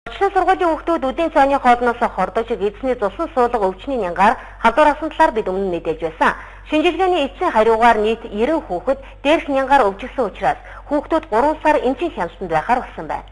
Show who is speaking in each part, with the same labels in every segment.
Speaker 1: Орчлон сургуулийн хүүхдүүд үдийн цайны хоолноос хордож эзний цусан суулга өвчний нянгаар халдвар авсан талаар бид өмнө мэдээж байсан. Шинжилгээний эцсийн хариугаар нийт 90 хүүхэд дээрх нянгаар өвчлсөн учраас хүүхдүүд 3 сар эмчийн хяналтанд байхаар болсон байна.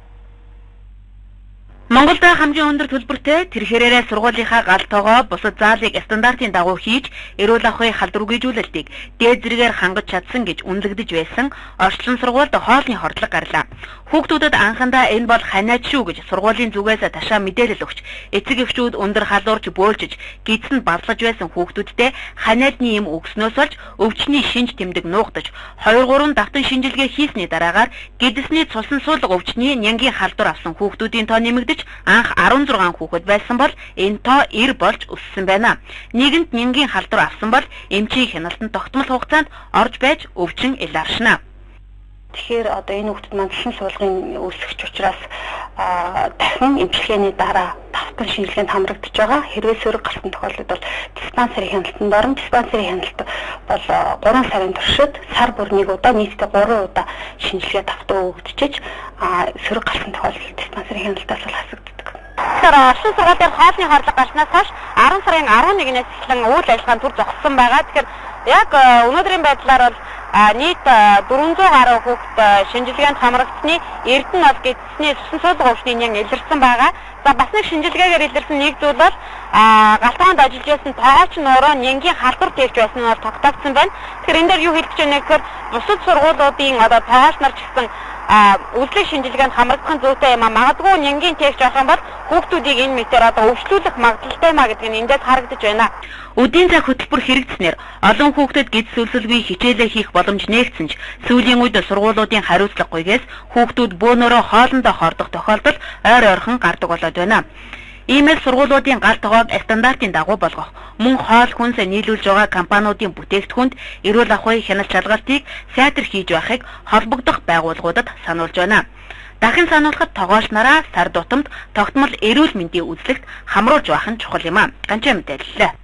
Speaker 2: Монголд хамгийн өндөр төлбөртэй тэр хэрээрээ сургуулийнхаа гал тогоо бусад заалыг стандартын дагуу хийж эрүүл ахуйн халдвар үгээжүүлэлтийг дээд зэрэгээр хангаж чадсан гэж үнэлэгдэж байсан Орчлон сургуульд хоолны хордлого гарлаа. Хүүхдүүдэд анхандаа энэ бол ханиад шүү гэж сургуулийн зүгээс ташаа мэдээлэл өгч, эцэг эхчүүд өндөр халуурч бөөлжиж, гидсэнд базлаж байсан хүүхдүүдтэй ханиадны юм өгснөөс болж өвчний шинж тэмдэг нуугдаж, 2 3 давтан шинжилгээ хийсний дараагаар гидсний цусан суулга өвчний нянгийн халдвар авсан хүүхдүүдийн тоо нэмэгдэж анх 16 хүүхэд байсан бол энэ тоо 90 болж өссөн байна. Нийгэмд нянгийн халдвар авсан бол эмчийн хяналтанд тогтмол хугацаанд орж байж өвчин илааршна.
Speaker 3: Тэгэхээр одоо энэ хүүхдүүд маань цусан суулгын үүсгэж учраас дахин эмчилгээний дараа давтан шинжилгээнд хамрагдаж байгаа. Хэрвээ сөрөг гарсан тохиолдолд бол диспансерийн хяналтанд орно. Диспансерийн хяналт бол 3 сарын туршид сар бүр нэг удаа, нийтдээ 3 удаа шинжилгээ давтан өгөгдөж, сөрөг гарсан тохиолдолд диспансерийн хяналтаас бол хасагддаг.
Speaker 1: Тэгэхээр Орчлон сургууль дээр хоолны хордлого гарснаас хойш 10 сарын 11-ээс эхлэн үйл ажиллагаа нь түр зогссон байгаа. Тэгэхээр яг өнөөдрийн байдлаар бол нийт 400 гаруй хүүхэд шинжилгээнд хамрагдсаны эрдэнэ бол гидсний цусан суулга өвчний нян илэрсэн байгаа. За бас нэг шинжилгээгээр илэрсэн нэг зүйл бол галтгоонд ажиллаж байсан тоогооч нуруу нянгийн халдвар тэгж байсан нь бол тогтоогдсон байна. Тэгэхээр энэ дээр юу хэлэх гэж байна гэхээр бусад сургуулиудын одоо тоогооч нар ч гэсэн үзлэг шинжилгээнд хамрагдах нь зүйтэй юм а. Магадгүй нянгийн тэгж авах юм бол хүүхдүүдийг энэ мэтээр одоо өвчлүүлэх магадлалтай маа гэдэг нь эндээс харагдаж байна.
Speaker 2: Үдийн цаг хөтөлбөр хэрэгжснээр олон хүүхдэд гидс өлсөлгүй хичээлээ хийх боломж нээгдсэн ч сүүлийн үед сургуулиудын хариуцлагагүйгээс хүүхдүүд бөөнөрөө хоолондоо хордох тохиолдол ойр ойрхон гардаг болоод байна. Иймээс сургуулиудын гал тогоог стандартын дагуу болгох, мөн хоол хүнс нийлүүлж байгаа компаниудын бүтээгдэхүүнд эрүүл ахуйн хяналт шалгалтыг сайтар хийж байхыг холбогдох байгууллагуудад сануулж байна. Дахин сануулхад тогооч нараа сар тутамд тогтмол эрүүл мэндийн үзлэгт хамруулж байх нь чухал юм а. Ганчаа мэдээллээ.